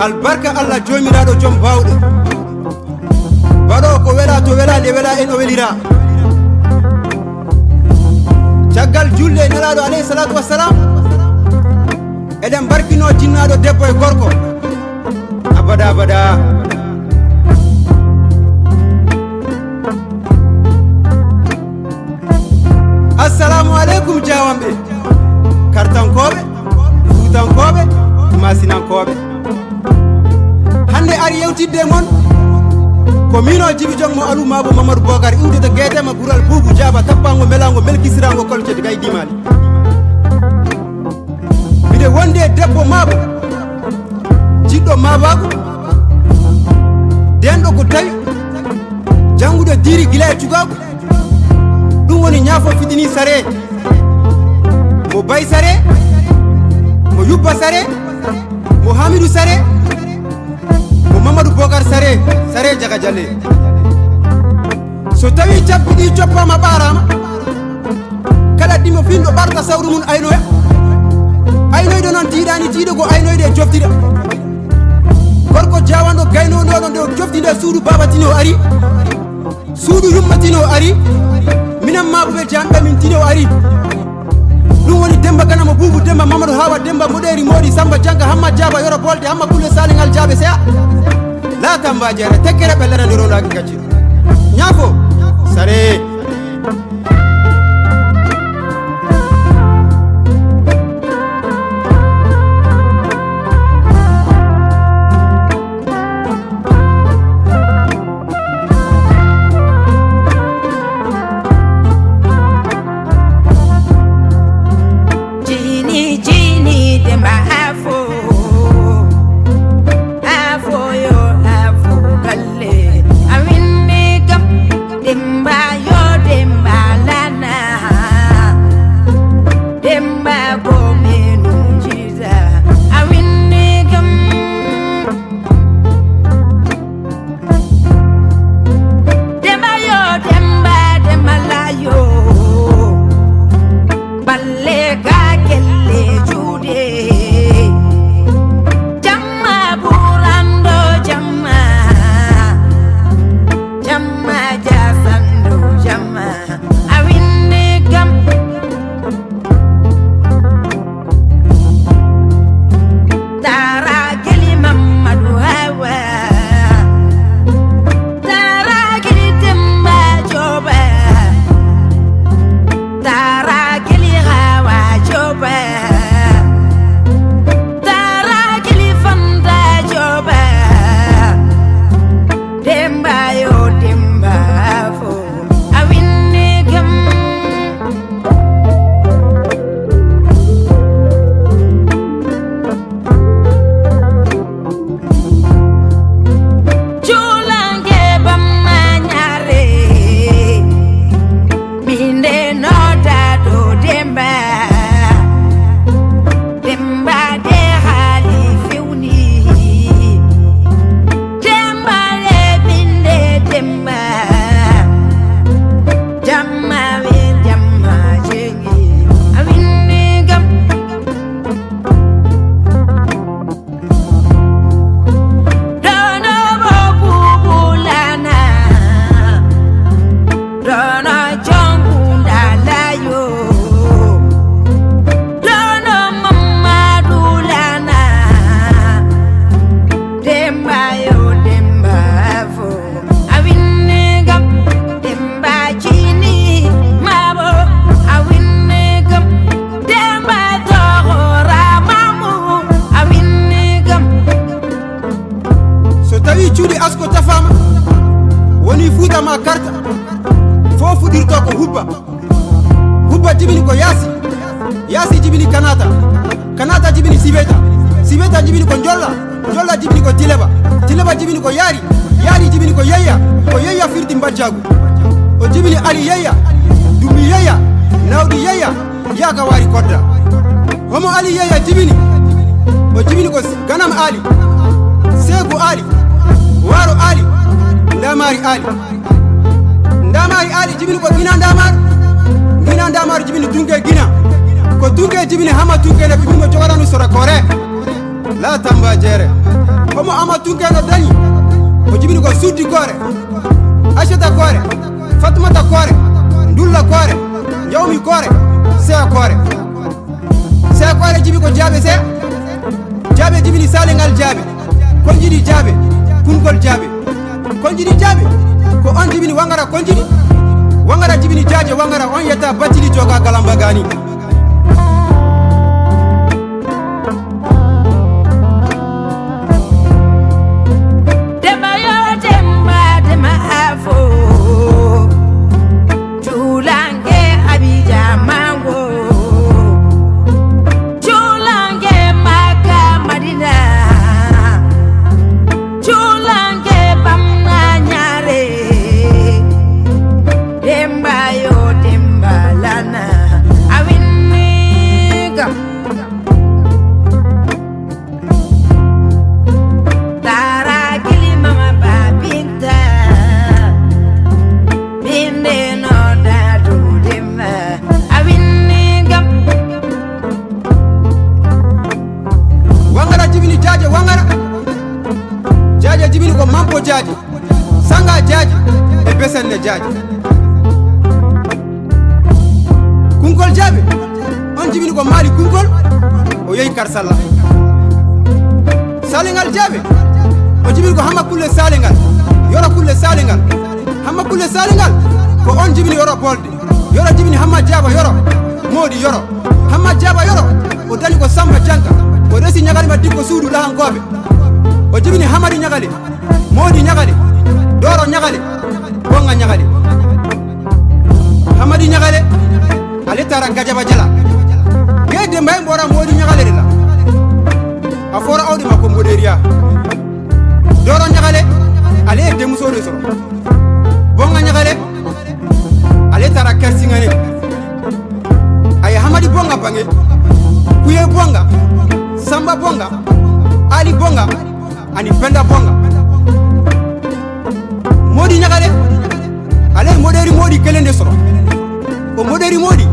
Albarka Allah jomiraɗo joom bawɗe baɗo ko wela to welali e wela en o welira. Caggal julde e nelaɗo alayhi salatu wassalam, eɗen barkino jinnaɗo debbo e gorko abada abada. Assalamu aleykum jawamɓe kartankoɓe, fuutankoɓe, masinankoɓe. Hande ari yewtidde e moon ko mino Djiby Diong mo Alou Mabo Mamadou Bocar, iwde to guetema guural Boubou Diaba, tappango melango melkisirango kolcede gay dimali. Mbiɗe wonde e debbo Mabo jiɗɗo mabago denɗo ko tawi janggude diiri guila e cukagu. Ɗum woni ñaafo fitini sare mo Bay Sare, mo Yubba Sare, mo Hamidou Sare, mo Mamadou Bocar Sare, Sare Diaga Dialé. So tawi cabbi ɗi coppama ɓarama, kala ɗimo finɗo ɓarta sawru mum aynoya. Aynoyde noon tiiɗani, tiiɗo ko aynoyde e joftira. Gorko jawanɗo gaynoɗoɗo nde o jofti nde suudu baba tini o ari, suudu yumma tini o ari, minen mabuɓe jamɓe min tini o ari. Ɗum woni Demba Gana mo Boubou Demba Mamadou Hawa Demba Moɗeri Moɗi Samba Dianka Hamma Diaba Yoro Bolde Hamma Kulle Salingal Diaɓe Seya la Tamba Jeere tekkere ɓellere nde rondaki gacci ñaafo sare. Jini jini demba afo afo yo afo galle awinni kam demba yo demba lana demba ko menu jiza awinni kam demba yo demba demba la yo balle ka kelle juuɗe jamma ɓurando jamma jamma jasando jamma a winni kam tara geli Mamadou Hawa tara geli Demba Joba tara geli Hawa Joba tara geli Fanta Joba Demba yo Demba fo a winni kam. Culange bamma ñaare minde nota do Demba Demba de haali fewni Demba le binde Demba jamma we jamma jengi a winni gam. Dono bo bubulana dono jongunda layo dono Mamadou lana Demba yo Demba fo a winni gam Demba jini mabo a winni gam Demba tohora mamu a winni gam. So tawi cuuɗi asko tafama woni fuutama karta fo fuɗirto ko hubba. Hubba jibini ko yaasi, yaasi jibini kanata, kanata jibini sibeta, sibeta jibini ko jolla, jolla jibini ko tileba, tileba jibini ko yaari, yaari jibini ko yeyya, ko yeyya firti mbajjagu. O jibini ali yeyya, dummi yeyya, nawɗi yeyya, yaaka waari kodda. Homo ali yeyya jibini o jibini ko ganam ali, seegu ali, waaro ali, ndamari ali. Ndamari ali jibini ko gina ndamar, gina ndamar jibini tunke gina, ko tunke jibini hama tunke ne ɓe mbimo jogoranu sora kore la Tamba Jeere. Homo ama tunkeno dañi o jibini ko suddi koore, Aissata koore, Fatoumata koore, Ndulla koore, Jawmi koore, Seya koore. Seya koore jibi ko jaabe seya, jaabe jibini salengal jaabe, konjiɗi jaabe, kunkol jaabe, konjiɗi jaabe ko on jibini wangara konjiɗi, wangara jibini jaaje wangara on yetta battili joga galamba gani. Demba yo demba demba afo Julange Abidjan mango Julange Maka Madina Julange Bamna Nyare Demba yo demba lana Awinniga Tara kili mama babinta Binde no da do demba Awinniga Wangara jibini jaaje wangara, jaaje jibini ko mampo jaaje, sanga jaaje e besenne jaaje. Kunkol jaabe on jibini ko maali kunkol o yehi karsalla. Salengal jaabe o jibini ko hamma kulle salengal, yoro kulle salengal, hamma kulle salengal ko on jibini yoro bolde, yoro jibini hamma jaaba yoro, moodi yoro, hamma jaaba yoro o dañi ko samba janka, o resi ñagalima dikko suudu lahankoɓe, o jibini hamadi ñagali, moodi ñagali, doro ñagali, bonga ñagali. Hamadi ñagale ale tara gajaba jala ge demba en ɓora moodi ñagale de la a fora awde makko moderiya. Doro ñagale ale ye denmuso de sɔrɔ. Bonga ñagale ale tara kɛrisiŋane, a ye hamadi bonga bange, kuye bonga, samba bonga, ali bonga ani penda bonga. Modi ñagale ale ye moderi modi kelen de sɔrɔ. O moderi modi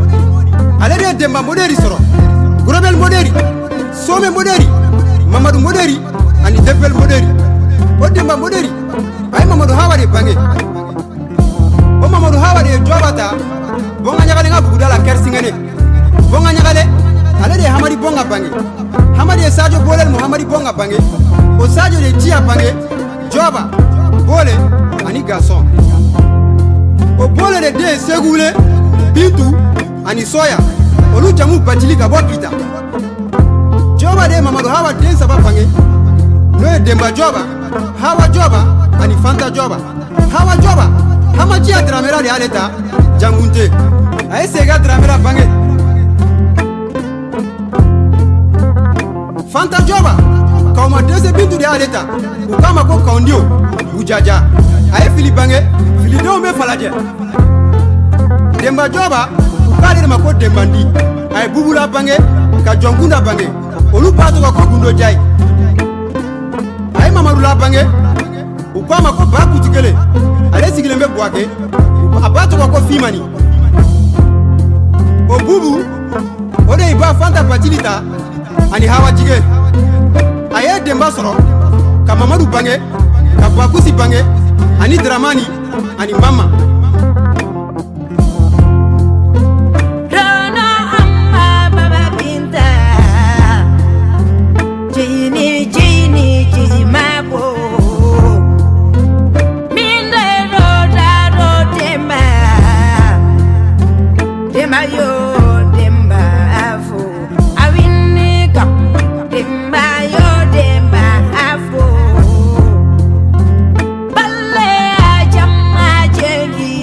ale de ye denba moderi sɔrɔ, gorobel moderi, some moderi, mamadu moderi ani debbel moderi. O denba moderi a ye mamadu hawa de bange. O mamadu hawa de ye jɔba ta bonga ɲagale ŋa buguda la kɛrisiŋene. Bonga ɲagale ale de ye hamadi bonga bange. Hamadi ye sadio bolel mo hamadi bonga bange. O sadio de ye jiya bange, jɔba, bole ani gasɔn. O bole de den ye segule, bintu ani sɔya, olu jamu batili ka bɔ kita. Jɔba de ye mamadu hawa den saba bange, n'o ye denba jɔba, hawa jɔba ani fanta jɔba. Hawa jɔba hamajiya daramera de y'ale ta jangunte, a ye sega daramera bange. Fanta jɔba kawma dese bintu de y'ale ta, u k'a ma ko kawundiyo bujaja, a ye fili bange, filidenw bɛ falajɛ. Denba jɔba u k'ale de ma ko denbandi, a ye bubula bange ka jɔnkunda bange, olu b'a tɔgɔ ko gundo jayi. A ye mamadula bange, u k'a ma ko ba kutikele, ale sigilen bɛ Buwake, a ba tɔgɔ ko Fimani. O bubu o de y'i ba Fanta Batili ta ani Hawa Jige. A ye denba sɔrɔ ka Mamadu bange, ka Bakusi bange ani Dramani ani Mama. Rono amma baba binta Jini jini jiji mabo Minde roda ro demba Demba yo demba afo Awinnika demba yo demba afo Balle ajama jengi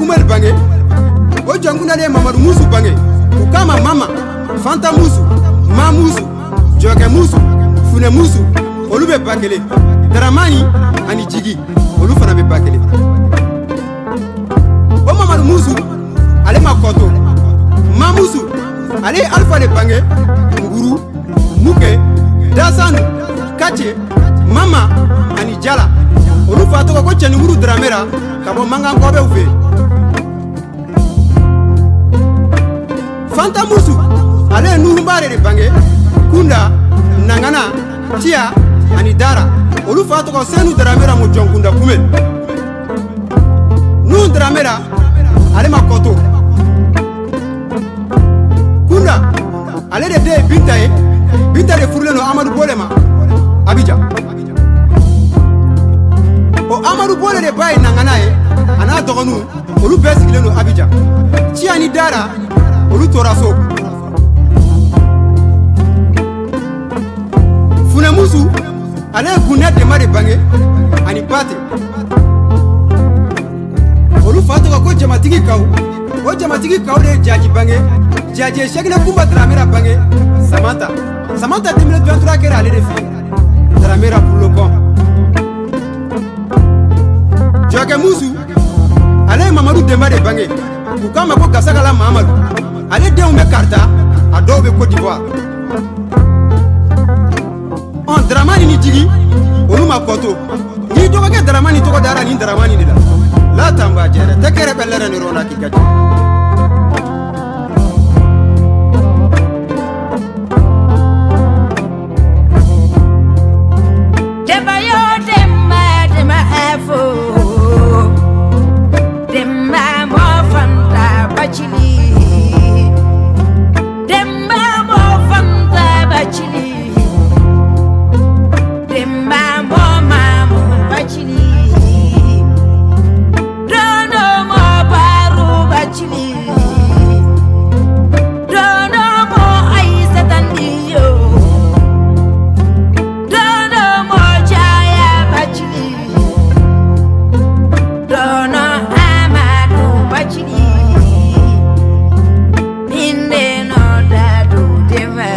Kumel bange. O Jɔnkunda de ye Mamadu Musu bange. U k'a ma Mama, Fanta Musu, Ma Musu, Jɔkɛ Musu, Funɛ Musu, olu bɛ ba kelen. Daramani ani Jigi, olu fana bɛ ba kelen. O Mamadu Musu, ale ma kɔto. Ma Musu, ale ye Alifa de bange, Nguru, Muke, Dasanu, Kace, Mama ani Jala. Olu fa tɔgɔ ko Cɛninkuru Daramera ka bɔ Mankan kɔbɛw fɛ. Fanta Musu, ale ye Nuhunbare de bange, Kunda, Nangana, Tiya ani Dara. Olu fa tɔgɔ Senu Daramera mo Jɔnkunda Kumel. Nuhu Daramera, ale ma kɔto. Kunda, ale de den ye Binta ye. Binta de furulen don Amadu Bole ma, Abidjan. O Amadu Bole de ba ye Nangana ye, a n'a dɔgɔninw, olu bɛɛ sigilen don Abidjan. Tiya ni Dara, olu tora so. Funɛmusu, ale ye Gunɛ Dema de bange ani Pate. Olu fa tɔgɔ ko Jamatigi Kaw. O Jamatigi Kaw de ye Jaji bange. Jaji ye Sɛkinɛ Kunba Daramera bange, Samanta. Samanta 2023 kɛra ale de fɛ yen. Daramera pour le compte. Jɔkɛ Musu, ale ye Mamadu Denba de bange. U k'a ma ko Gasagala Mamadu. Ale denw bɛ Karita, a dɔw bɛ Côte d'Ivoire. Ɔn, Daramani ni Jigi, olu ma kɔto. N'i dɔgɔkɛ Daramani tɔgɔ dara nin Daramani de la. La tanba jɛrɛ tɛ kɛrɛ bɛ lɛrɛ ni rɔna k'i ka jɛ. Demba yo demba demba afo. Demba mo fanta bachili. Demba mo fanta bachili. Demba mo mamu bachili. Dono mo baru bachili. Dono mo aisatandiyo. Dono mo jaya bachili. Dono amadu bachili. Minde no dadu demba.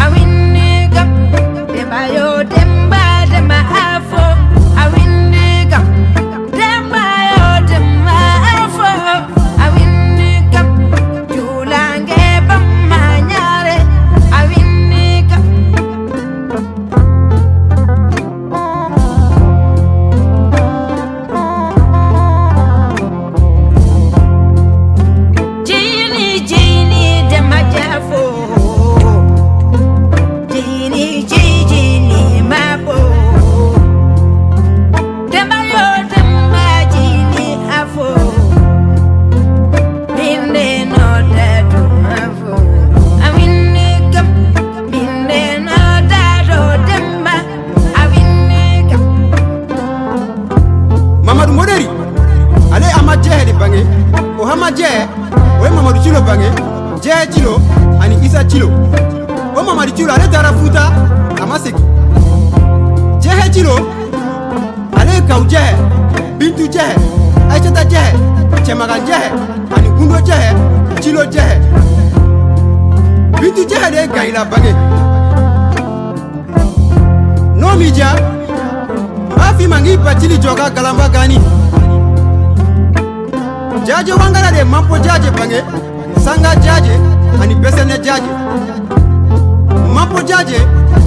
Awinni gam. Demba yo demba demba afo. Awinni gam. Demba yo demba afo. Awinni gam. Julange bamma nyare. Awinni gam. Jini jini demba jafo. Jini jini mabo. Demba yo demba jini afo. Minde no dadu afo. Awinni gam. Minde no dadu demba. Awinni gam. Mamadu Moderi, ale ye Ama Jɛhɛ de bange. O Hama Jɛhɛ, o ye Mamadu Cilo bange, Jɛhɛ Cilo ani Isa Cilo. O Mamadu Cilo, ale taara Futa, a ma segin. Jɛhɛ Cilo, ale ye Kawu Jɛhɛ, Bintu Jɛhɛ, Aïssata Jɛhɛ, Cɛmagan Jɛhɛ ani Gundo Jɛhɛ, Cilo Jɛhɛ. Bintu Jɛhɛ de ye Gayila bange. N'o m'i diya, n b'a f'i ma n k'i Bacili jɔ ka galanba gani. Jaje Wangara de ye Mampo Jaje bange, Sanga Jaje ani Besɛnɛ Jaje. Mampo Jaje,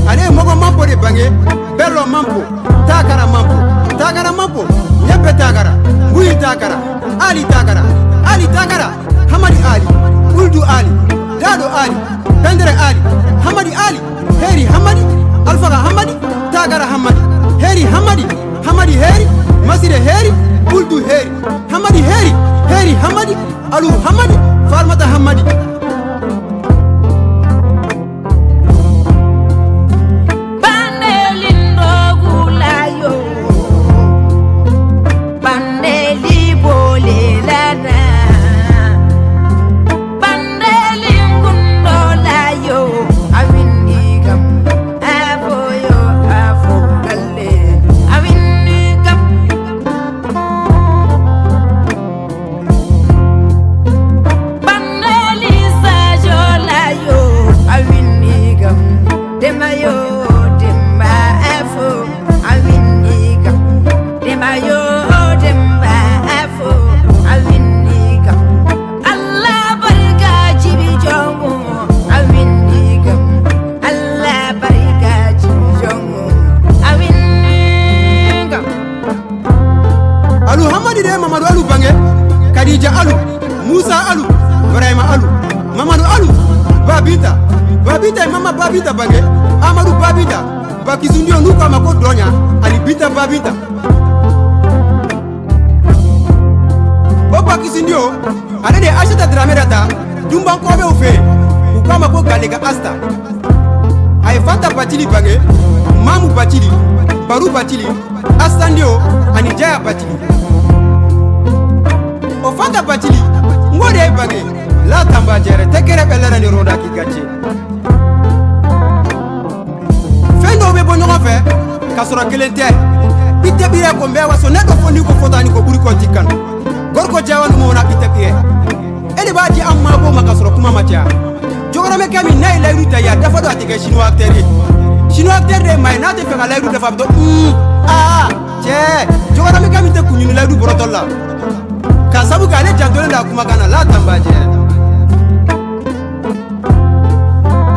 ale ye Mɔgɔ Mampo de bange, Bɛlɔ Mampo, Takara Mampo, Takara Mampo, Ɲɛpɛ Takara, Nguyi Takara, Ali Takara, Ali Takara, Hamadi Ali, Uldu Ali, Dado Ali, Bendere Ali, Hamadi Ali, Heri Hamadi, Alfaga Hamadi, Takara Hamadi, Heri Hamadi, Hamadi Heri, Masire Heri, Uldu Heri, Hamadi Heri, Heri Hamadi, Alu Hamadi, Farmata Hamadi. Baneli ndogulayo. Baneli bolelana. Baneli ngundolayo. Awinni gam. Afoyo afo galle. Awinni gam. Ibrahima Alu, Mamadu Alu, Babinta. Babinta ye Mama Babinta bange, Amadu Babinta, Bakisundiyo n'u k'a ma ko Dɔɲa ani Binta Babinta. O Bakisundiyo, ale de ye Asata Dramé ta Dunbankɔrɔbɛw fɛ yen, u k'a ma ko Galega Asta. A ye Fanta Bacili bange, Mamu Bacili, Baru Bacili, Asandiyo ani Jaya Bacili. O Fanta Bacili, n k'o de ye bange la tanba jɛrɛ tɛ kɛrɛ bɛ lɛrɛ ni ronda k'i gàcce. Fɛn dɔw bɛ bɔ ɲɔgɔn fɛ k'a sɔrɔ kelen tɛ. I tɛ bira ko n bɛ waso ne dɔ fɔ n'i ko fɔta ni ko buri kɔnti kan. Gorko jawa numu na i tɛ bira. E de b'a di an maabɔ ma k'a sɔrɔ kuma ma caya. Jɔgɔrɔmɛkɛ min n'a ye layidu ta ye a dafa don a tɛ kɛ chinois acteur ye. Chinois acteur de ye maa ye n'a tɛ fɛ ka layidu dafa a bɛ to aa cɛ jɔgɔrɔmɛkɛ min tɛ kun ɲini layidu bɔrɔtɔ la. K'a sabu kɛ ale jantolen don a kumakan na la tanba jɛ.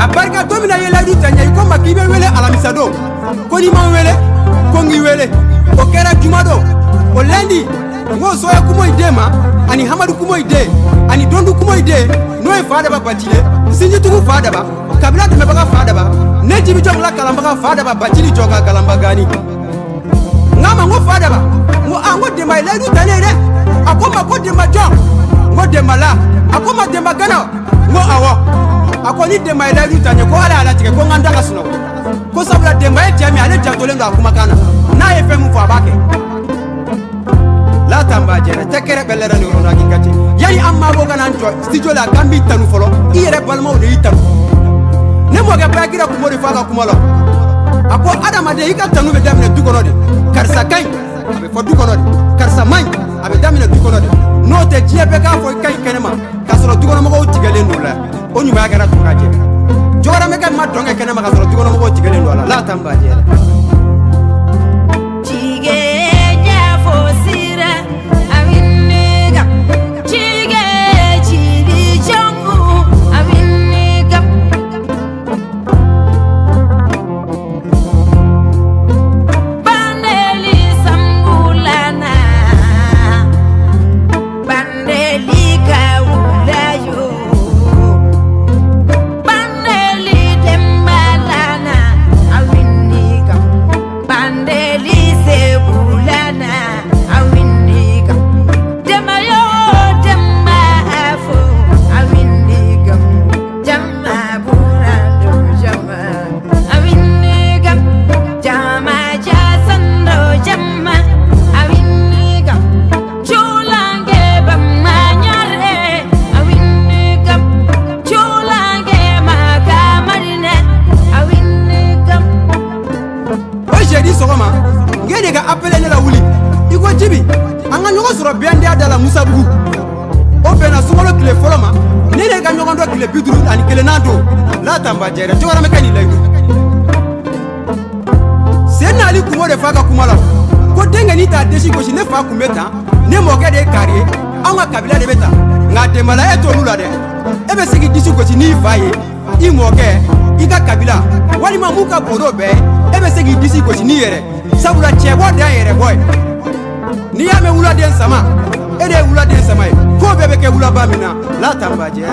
A barika don min na i ye layidu ta ɲɛ i ko n ma k'i bɛ wele alamisa don ko n'i ma n wele ko n k'i wele o kɛra juma don o lundi n k'o sɔya kumo i den ma ani Hamadu kumo i den ani Dondu kumo i den n'o ye Fadaba Bacile sinjitugu Fadaba kabila dɛmɛbaga Fadaba ne Jibi Jɔn la kalanbaga Fadaba Bacili jɔ ka kalanba gani. N k'a ma n ko Fadaba n ko a n ko Denba ye layidu ta ne ye dɛ. A ko n ma ko Denba jɔn n ko Denba la. A ko n ma Denba gana n ko awɔ. A ko ni Denba ye layidu ta n ye ko Ala y'a latigɛ ko n ka n da ka sunɔgɔ ko sabula Denba ye cɛ min ale jantolen don a kumakan na n'a ye fɛn min fɔ a b'a kɛ. La tanba jɛrɛ tɛ kɛrɛ bɛ lɛrɛ ni yɔrɔ k'i ka cɛ yanni an maabɔ ka n'an jɔ studio la k'an b'i tanu fɔlɔ i yɛrɛ balimaw de y'i tanu. Ne mɔkɛ Bayakira kun b'o de fɔ a ka kuma la. A ko adamaden i ka tanu bɛ daminɛ du kɔnɔ de. Karisa ka ɲi a bɛ fɔ du kɔnɔ de, karisa man ɲi a bɛ daminɛ du kɔnɔ de. N'o tɛ diɲɛ bɛɛ k'a fɔ i ka ɲi kɛnɛma k'a sɔrɔ dukɔnɔmɔgɔw tigɛlen don la o ɲumanya kɛra to ka jɛ. Jɔgɔrɔmɛkɛ ma dɔn kɛ kɛnɛma k'a sɔrɔ dukɔnɔmɔgɔw tigɛlen don a la la tanba jɛ. Musabugu o bɛnna sunkalo tile fɔlɔ ma ne de ka ɲɔgɔn dɔn tile 51 nan don la tanba jɛrɛ jɔgɔrɔmɛkɛ ni layidu. Sen n'ale kun b'o de f'a ka kuma la ko denkɛ t'a disi gosi ne fa kun bɛ tan ne mɔkɛ de ye kari ye anw ka kabila de bɛ tan nka Denbala e t'olu la dɛ e bɛ se k'i disi gosi n'i fa ye i mɔkɛ i ka kabila walima mun ka bon n'o bɛɛ ye e bɛ se k'i disi gosi n'i yɛrɛ sabula cɛbɔ dan yɛrɛ bɔ ye. N'i y'a mɛn wuladen sama e de ye wuladen sama ye ko bɛɛ bɛ kɛ wulaba min na la tanba jɛ.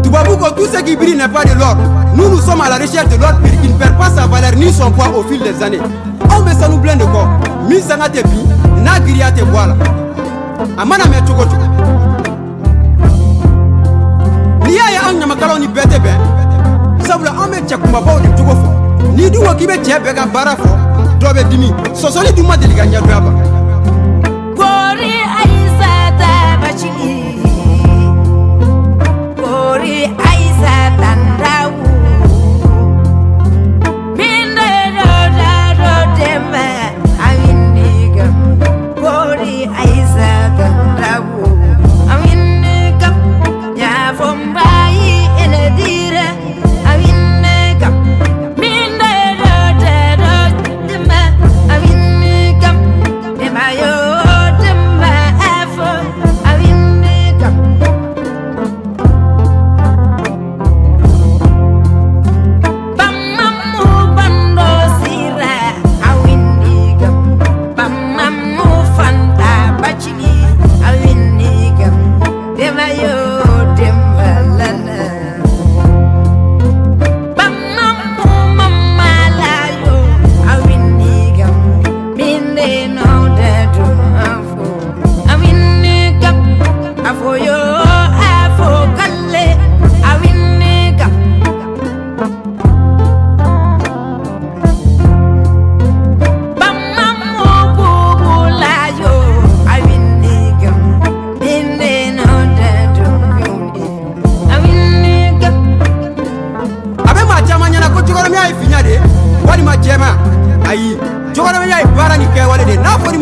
Tubabu ko tout ce qui brille n'est pas de l'or. Nous nous sommes à la recherche de l'or pur qui ne perd pas sa valeur ni son poids au fil des années. Anw bɛ sanu bilen de kɔ min sanga tɛ bin n'a giriya tɛ bɔ a la a mana mɛn cogo cogo. N'i y'a ye anw ɲamakalaw ni bɛɛ tɛ bɛn sabula anw bɛ cɛ kunbabaw de cogo fɔ n'i dun ko k'i bɛ cɛ bɛɛ ka baara fɔ dɔ bɛ dimi sɔsɔli dun ma deli ka ɲɛdɔnya ban. Kori Aisata Bacili, Kori Aisata Ndawu, Binde do da do dema awindigam. Kori Aisata Ndawu, awindigam. Ya fombai enedira awindigam. Binde do da do dema awindigam. Dema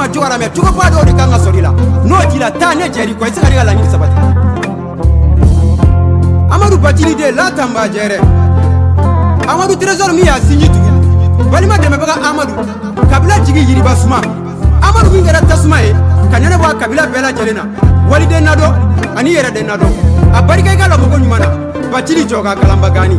ma cogoya mɛ cogoba dɔw de kan ka sɔrɔ i la. N'o t'i la, taa, ne jɛr'i kɔ, i tɛ se ka ne ka laɲini sabati. Amadu Bacili den Latanba jɛrɛ, Amadu Trésor min y'a sinji tugu, balima dɛmɛbaga Amadu, kabila jigi yiriba suma, Amadu min kɛra tasuma ye ka nɛnɛ bɔ a kabila bɛɛ lajɛlen na, waliden nadɔn ani yɛrɛden nadɔn, a barika i ka lamɔko ɲuman na. Bacili jɔ ka kalanbagani.